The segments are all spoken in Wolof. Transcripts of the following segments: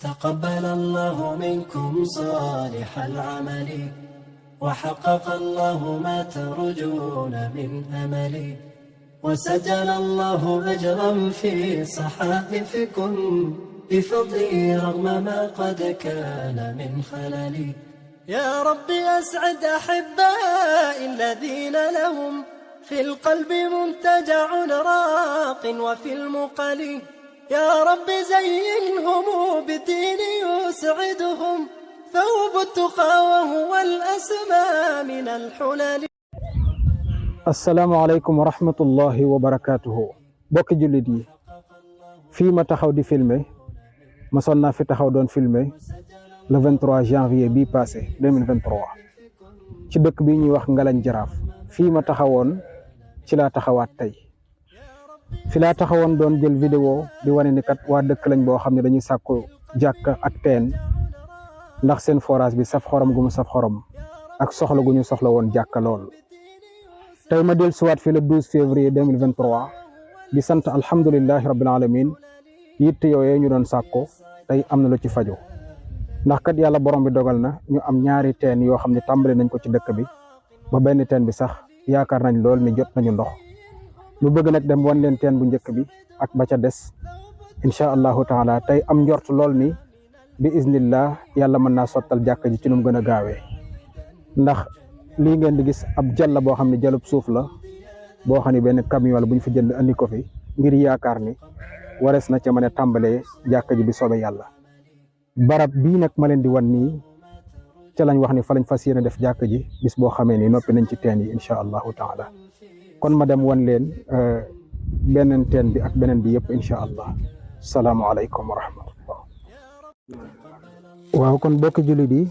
تقبل الله منكم صالح العمل وحقق الله ما ترجون من أمل وسجل الله أجرا في صحائفكم بفضله رغم ما قد كان من خلل يا رب أسعد أحبائي الذين لهم في القلب منتجع راق وفي المقل يا رب زينهم بالدين يسعدهم ثوب التقى وهو الأسمى من الحلل. السلام عليكم ورحمة الله وبركاته. bokki jullit yi fii ma taxaw di filmer masoon naa fi taxaw doon filmer le 23 janvier bii passé 2023 ci dëkk bi ñuy wax Ngalagne Jaraaf. fii ma taxawoon ci laa taxawaat tey fi laa taxawoon doon jël vidéo di wane ni kat waa dëkk lañ boo xam ne dañuy sàkku jàkk ak teen ndax seen forage bi saf xorom gu mu saf xorom ak soxla gu ñu soxla woon jàkka lool. tey ma del siwaat fi le 12 février 2023 di sant alhamdulillahi rabbil alamin yitte yooyee ñu doon sàkko tey am na lu ci fajo ndax kat yàlla borom bi dogal na ñu am ñaari teen yoo xam ne tàmbali nañ ko ci dëkk bi ba benn teen bi sax yaakaar nañ lool ni jot nañu ndox lu bëgg nag dem wan leen teen bu njëkk bi ak ba ca des incha allahu taala tey am njort lool ni bi iznillah yàlla mën naa sottal jàkk ji ci nu mu gën a gaawee ndax lii ngeen di gis ab jàll boo xam ne jalub suuf la boo xam ne benn camion la bu ñu fi jënd andi ko fi ngir yaakaar ni warees na ca mën a tàmbalee jàkk ji bi soobee yàlla. barab bii nag ma leen di wan nii ca lañ wax ni fa lañ fas yéene def jàkk ji bis boo xamee ni noppi nañ ci teen yi incha allahu taala kon ma dem wan leen beneen teen bi ak beneen bi yëpp incha allah. salaamualeykum wa rahmatullah. waaw kon bokk jullit yi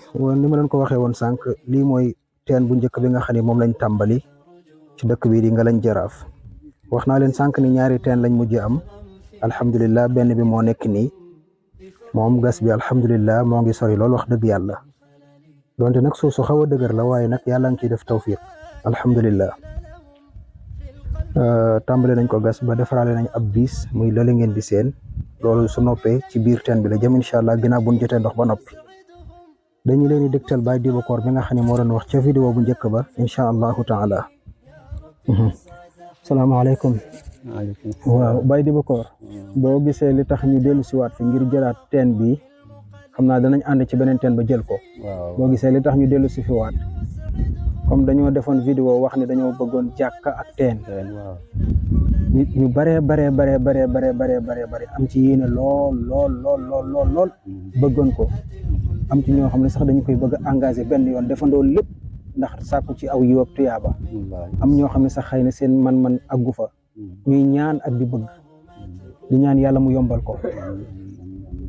ni ma leen ko waxee woon sànq lii mooy teen bu njëkk bi nga xam ne moom lañ tàmbali ci dëkk bii di Ngalagne Jaraaf. wax naa leen sànq ni ñaari teen lañ mujj am alhamdulillah benn bi moo nekk nii moom gas bi alhamdulillah moo ngi sori lool wax dëgg yàlla donte nag suuf su xaw a dëgër la waaye nag yàlla ngi ciy def tawfiq alhamdulillah. tàmbali nañ ko gas ba defaraale nañ ab biis muy loolu ngeen di seen loolu su noppee ci biir teen bi la jëm incha allah ginnaaw bu ñu jotee ndox ba noppi. dañu leen di dégtal Baye Dibakor bi nga xam ne moo doon wax ca vidéo bu njëkk ba incha allahu taala. salaamaaleykum. waaw Baye Dibakor boo gisee li tax ñu dellu siwaat fi ngir jëlaat teen bi xam naa danañ ànd ci beneen teen ba jël ko. boo gisee li tax ñu dellu si fi waat comme dañoo defoon vidéo wax ne dañoo bëggoon jàkka ak teen. ñu bare am ci yéene lool bëggoon ko. am ci ñoo xam ne sax dañu koy bëgg a engagé benn yoon defandoo lépp ndax sàkku ci aw yiw ak tuyaaba. am ñoo xam ne sax xëy na seen man-man aggu fa ñuy ñaan ak di bëgg di ñaan yàlla mu yombal ko.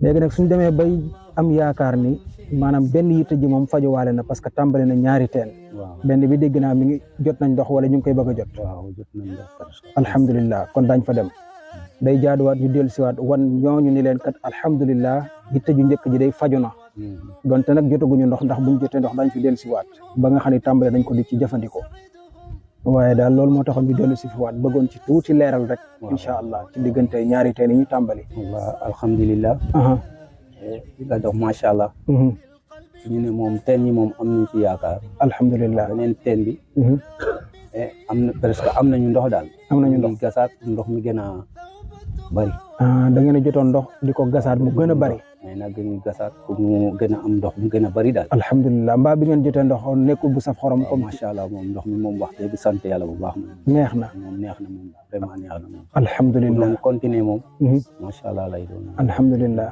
léegi nag suñ demee bay am yaakaar ni maanaam benn yitte ji moom fajowaale na parce que tàmbali na ñaari teen. benn bi dégg naa mi ngi jot nañ ndox wala ñu ngi koy bëgg a jot. alhamdulillah kon dañ fa dem. day jaaduwaat ñu dellu siwaat wan ñooñu ni leen kat alhamdulillah yitte ju njëkk ji day faju na. donte nag jotaguñu ndox ndax buñ jotee ndox dañ fi dellu siwaat ba nga xam ne tàmbale dañ ko di ci jëfandikoo waaye daal loolu moo taxoon ñu dellu si fiwaat bëggoon ci tuuti leeral rek incha allah ci diggante ñaari teen yi ñu tàmbali. waaw alhamdulilah. la dox macha allah. ñu ne moom teen yi moom am nañ ci yaakaar. alhamdulilah beneen teen bi. am na presque am nañu ndox daal. am nañu ndox gasaat ndox mi gën a bari. da ngeen a jotoon ndox di ko gasaat mu gën a bari. mais nag ñu gasaat pour mu gën a am ndox mu gën a bari daal. alhamdulilah mbaa bi ngeen jotee ndox nekkul bu saf xorom. comme macha allah moom ndox mi moom wax dëgg sant yàlla bu baax. neex na moom neex na moom vraiment neex na moom. alhamdulilah moom continuer moom. macha allah lay doon. alhamdulilah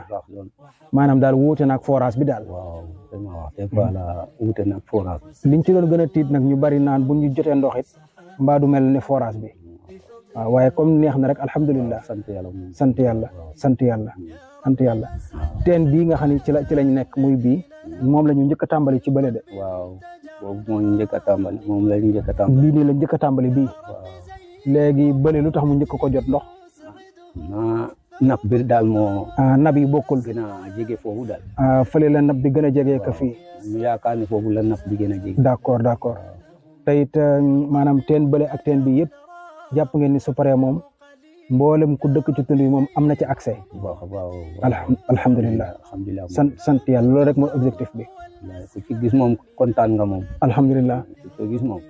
maanaam daal wuute naag forage bi daal. waaw vraiment wax dëgg yàlla wuute naag forage. liñ ci doon gën a tiit nag ñu bari naan bu ñu jotee ndox it mbaa du mel ne forage bi. waaw waaye comme neex na rek alhamdulilah. sant yàlla moom sant yàlla sant yàlla. sant yàlla teen bii nga xam ne ci lañ nekk muy bii moom la ñu njëkk a tàmbali ci bële de. waaw boobu moo ñu njëkk a tàmbali moom la ñu njëkk a tàmbali. bii nii la njëkk a tàmbali bii. waaw léegi bële lu tax mu njëkk ko jot ndox. napp bi daal moo. nab yi bokkul. gën a jege foofu daal. fële la napp bi gën a jege ka fii. ñu yaakaar ne foofu la napp bi gën a jege. d'accord d'accord te it maanaam teen bële ak teen bi yëpp jàpp ngeen ni su paree moom mboolem ku dëkk ci tund yi moom am na ci accès. waaw alhamdulilah alhamdulilah sant yàlla loolu rek mooy objectif bi. ku ci gis moom kontaan nga moom. alhamdulilah ku ci gis moom.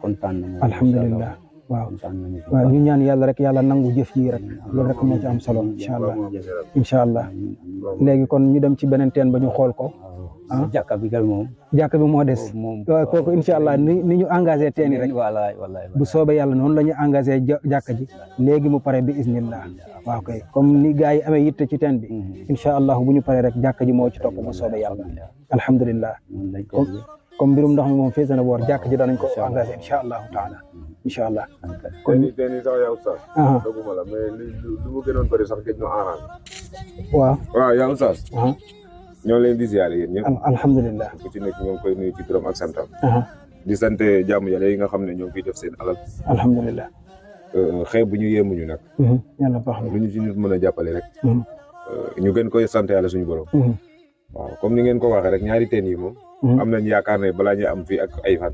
kontaan na moom. alhamdulilah waaw ñu ñaan yàlla rek yàlla nangu jëf yi rek loolu rek moo ci am solo incha allah léegi kon ñu dem ci beneen teen ba ñu xool ko. jàkka bi kay moom. jàkka bi moo des. kooku incha allah ni ñu engagé teen yi rek. bu soobee yàlla noonu la ñu engagé jàkka ji léegi mu pare bi iznillah. waaw kay comme ni gars yi amee yitte ci teen bi. incha allah bu ñu paree rek jàkka ji moo ci topp bu soobee yàlla. alhamdulilah. comme mbirum ndox mi moom fees na boor jàkka ji danañ ko engagé incha allahu taala. incha allah. kon teen yi sax yaa oustaz. doguma la mais lu mu gënoon bëri sax gëj na arrangé. waaw yaa oustaz. ñoo leen di ziare yéen ñëpp. alhamdulilah. ku ci nekk ñoo ngi koy nuyu ci turam ak santam. di sant jaamu yàlla yi nga xam ne ñoo ngi fiy def seen alal. alhamdulilah. xeeb bu ñu yéemuñu nag. yàlla baax na lu ñu ci nit mën a jàppale rek. ñu gën koy sant yàlla suñu borom. waaw comme ni ngeen ko waxee rek ñaari teen yi moom. am nañ yaakaar ne balaa ñu am fii ak ay fan.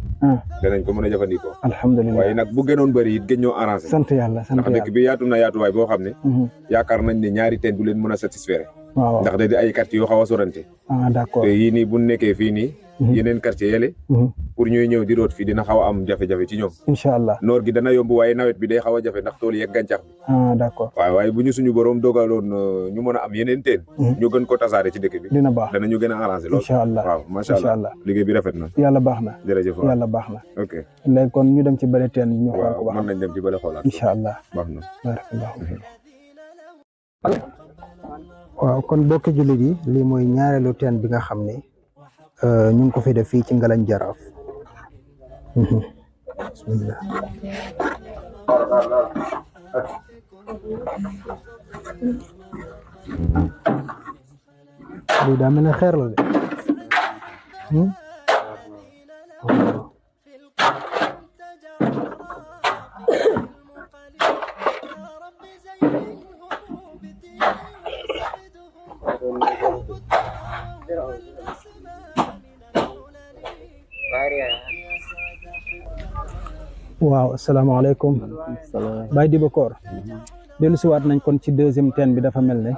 danañ ko mën a jëfandikoo. alhamdulilah waaye nag bu gënoon bëri it gën ñoo arrangé. sant yàlla ndax dëkk bi yaatu na yaatuwaay boo xam ne. yaakaar nañ ne ñaari teen du leen mën a satisfaire. waaw ndax da di ay quartiers yoo xaw a sorante. d'accord te yii nii bu nekkee fii nii. yeneen quartier yële. pour ñuy ñëw di root fii dina xaw a am jafe-jafe ci ñoom. incha allah noor gi dana yomb waaye nawet bi day xaw a jafe ndax tool yeeg gàncax bi. d'accord waaye bu ñu suñu borom dogaloon ñu mën a am yeneen teen. ñu gën ko tasaare ci dëkk bi. dina baax danañu gën a arrangé lool. incha allah waaw macha allah liggéey bi rafet na. yàlla baax na jërëjëf yàlla baax na. ok léegi kon ñu dem ci bële teen ñu xool ko. waaw mën nañ dem ci bële xoolaat. incha allah baax na. waaw kon bokki jullit yi lii mooy ñaareelu teen bi nga xam ne ñu ngi ko fi def fii ci Ngalagne Jaraaf. bismillah. lii daa mel ne xeer la de. waaw asalaamaaleykum. Baye Dibakor. dellu siwaat nañ kon ci deuxième teen bi dafa mel ne.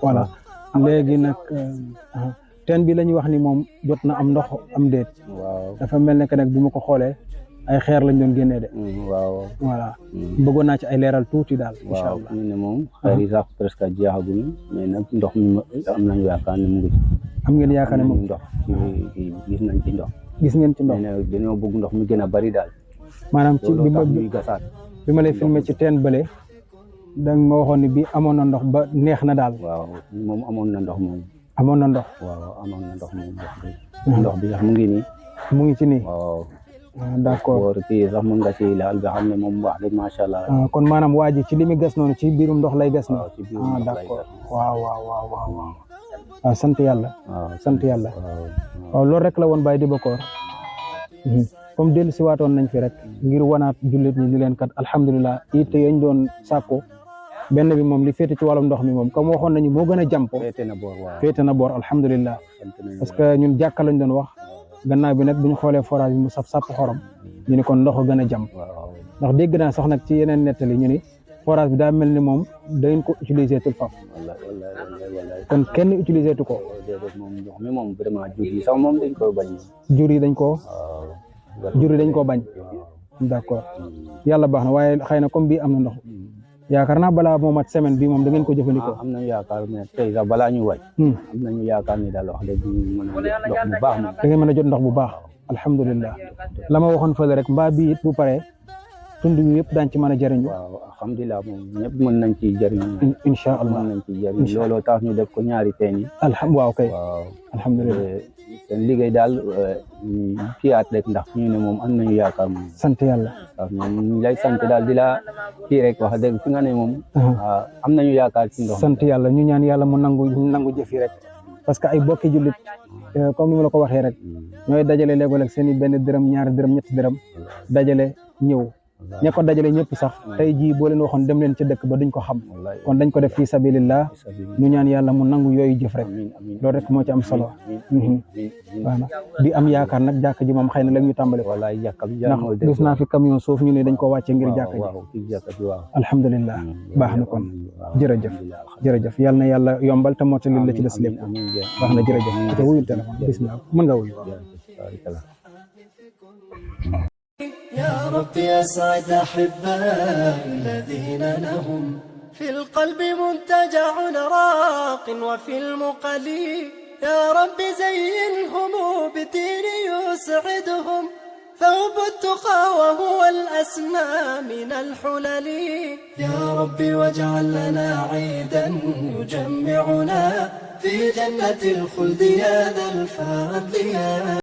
voilà léegi nag teen bi la ñuy wax ni moom jot na am ndox am déet. waaw dafa mel ne que nag bi ma ko xoolee ay xeer lañ doon génnee de. waaw voilà bëggoon naa ci ay leeral tuuti daal. incha allah waaw ñu ne moom xeer yi sax presque jeexaguñu mais nag ndox mi am nañu yaakaar ne mu ngi ci. am ngeen yaakaar ne moom ndox gis nañ ci ndox. gis ngeen ci ndox mais dañoo bëgg ndox mi gën a bari daal. maanaam ci bi ma lay filmé ci teen bële da nga ma waxoon ni bii amoon na ndox ba neex na daal. waaw moom amoon na ndox moom. amoon na ndox. waaw amoon na ndox moom ndox bi sax mu ngi nii. mu ngi ci nii. waaw. d'accord boor kii sax mën nga ci laal nga xam ne moom wax dëgg macha allah. kon maanaam waa ji ci li muy gas noonu ci biirum ndox lay gas. waaw ci biirum ndox lay gas. d'accord waaw sant yàlla. waaw sant yàlla. waaw loolu rek la woon Baye Dibakor. comme dellu si waatoon nañ fi rek ngir wanaat jullit ñi ñu leen kat alhamdulilah it yañ doon sàkku benn bi moom li féete ci wàllum ndox mi moom comme waxoon nañu moo gën a jàmpo féete na boor alhamdulilah parce que ñun jàkka lañ doon wax gannaaw bi nag bu ñu xoolee forage bi mu saf sàpp xorom ñu ni kon ndox a gën a jàmp ndax dégg naa sax nag ci yeneen nettali ñu ni forage bi daa mel ni moom dangeen ko utiliser tul faf kon kenn utiliser tu ko moom ndox mi moom vraiment jur yi sax moom dañ koy bañ jur yi dañ koo bañ d'accord yàlla baax na waaye xëy na comme bii am na ndox yaakaar naa balaa moo mat semaine bi moom da ngeen ko jëfandikoo. am nañu yaakaar ne tey sax balaa ñu wàcc. am nañu yaakaar ni daal wax dëgg mën a ndox bu baax moom. da ngeen mën a jot ndox bu baax alhamdulilah la ma waxoon fële rek mbaa bii it bu paree tund wi yëpp daañu ci mën a jëriñu. waaw alhamdulilah moom ñëpp mën nañ ci jëriñu. incha allah mën nañ ci jëriñu looloo tax ñu def ko ñaari teen yi. waaw kay waaw alhamdulilah seen liggéey daal fiyaat rek ndax ñu ne moom am nañu yaakaar moom. sant yàlla. waaw ñoom ñu lay sant daal di la kii rek wax dëgg fi nga ne moom. am nañu yaakaar ci ndox. sant yàlla ñu ñaan yàlla mu nangu jëf yi rek parce que ay bokki jullit comme ni ma la ko waxee rek ñooy dajale léeg-léeg seen i benn dërëm ñaari dërëm ñetti dërëm dajale ñëw ña ko dajale ñëpp sax tey jii boo leen waxoon dem leen ci dëkk ba duñ ko xam kon dañ ko def fii sabilillah ñu ñaan yàlla mu nangu yooyu jëf rek loolu rek moo ci am solo waaw di am yaakaar nag jàkk ji moom xëy na léegi ñu tàmbali ko ndax gis naa fi camion suuf ñu ne dañ ko wàcce ngir jàkk ji alhamdulillah baax na kon jërëjëf yal na yàlla yombal te mottali la ci des lépp baax na jërëjëf te wuyul téléphone bismillah mën nga wuyu يا رب أسعد أحبائي الذين لهم في القلب منتجع راق وفي المقل يا رب زينهم بدين يسعدهم ثوب التقى وهو الأسمى من الحلل يا رب واجعل لنا عيدا يجمعنا في جنة الخلد يا ذا الفضل